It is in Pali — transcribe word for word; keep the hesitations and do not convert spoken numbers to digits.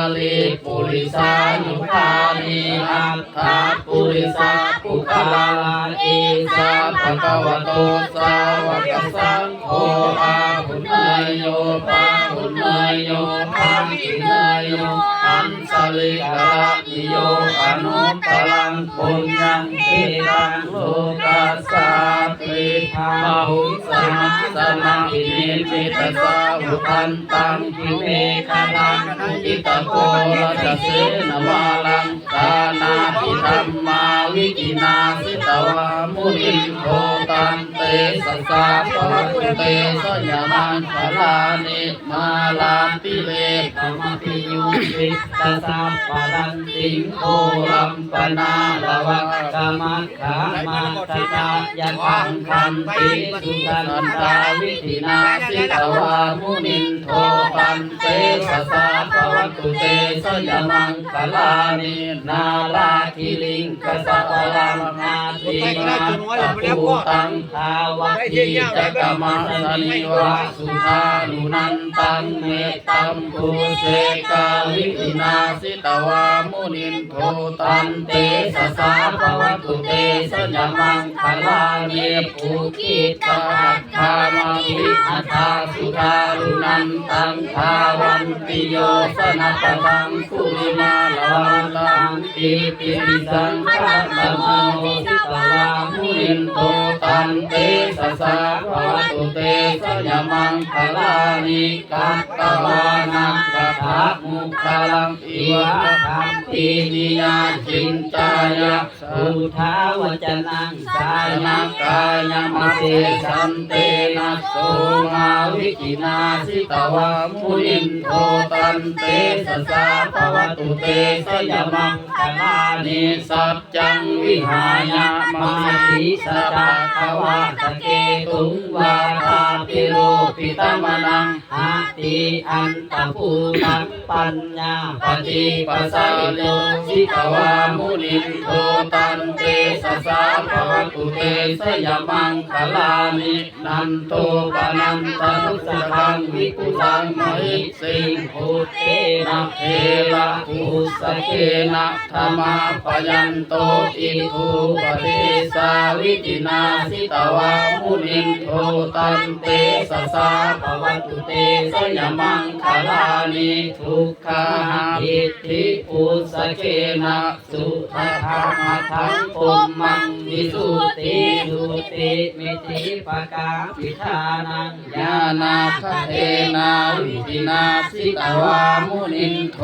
Purisa yugāni aṭṭha purisa puggalā, esa bhagavato sāvakasaṅgho, āhuneyyo pāhuneyyo dakkhiṇeyyo añjalikaraṇīyo, anuttaraṃ puññakkhettaṃ lokassāti. Bāhuṃ sahassamabhinimmitasāvudhantaṃ, girimekhalaṃ uditaghorasasenamāraṃ, dānādidhammavidhinā jitavā munindo, tantejasā bhavatu te jayamaṅgalāni. Mārātirekam abhiyujjhitasabbarattiṃ, ghorampanāḷavakamakkhamathaddhayakkhaṃ, khantīsudantavidhinā jitavā munindo, tantejasā bhavatu te jayamaṅgalāni. Nāḷāgiriṃ gajavaraṃ atimattabhūtaṃ, dāvaggicakkamasanīva sudāruṇantaṃ, mettambusekavidhinā jitavā munindo, tantejasā bhavatu te jayamaṅgalāni. Ukkhittakhaggamatihatthasudāruṇantaṃ, dhāvantiyojanapathaṅgulimālavantaṃ, iddhībhisaṅkhatamano jitavā munindo, tantejasā bhavatu te jayamaṅgalāni. Katvāna kaṭṭhamudaraṃ iva gabbhinīyā, ciñcāya duṭṭhavacanaṃ janakāyamajjhe, santena somavidhinā jitavā munindo, tantejasā bhavatu te jayamaṅgalāni. Saccaṃ vihāya matisaccakavādaketuṃ, vādābhiropitamanaṃ atiandhabhūtaṃ, paññāpadīpajalito jitavā munindo, tantejasā bhavatu te jayamaṅgalāni. Nandopanandabhujagaṃ vibudhaṃ mahiddhiṃ, puttena therabhujagena damāpayanto, iddhūpadesavidhinā jitavā munindo, tantejasā bhavatu te jayamaṅgalāni. Duggāhadiṭṭhibhujagena sudaṭṭhahatthaṃ, brahmaṃ visuddhijutimiddhibakābhidhānaṃ, ñāṇāgadena vidhinā jitavā munindo,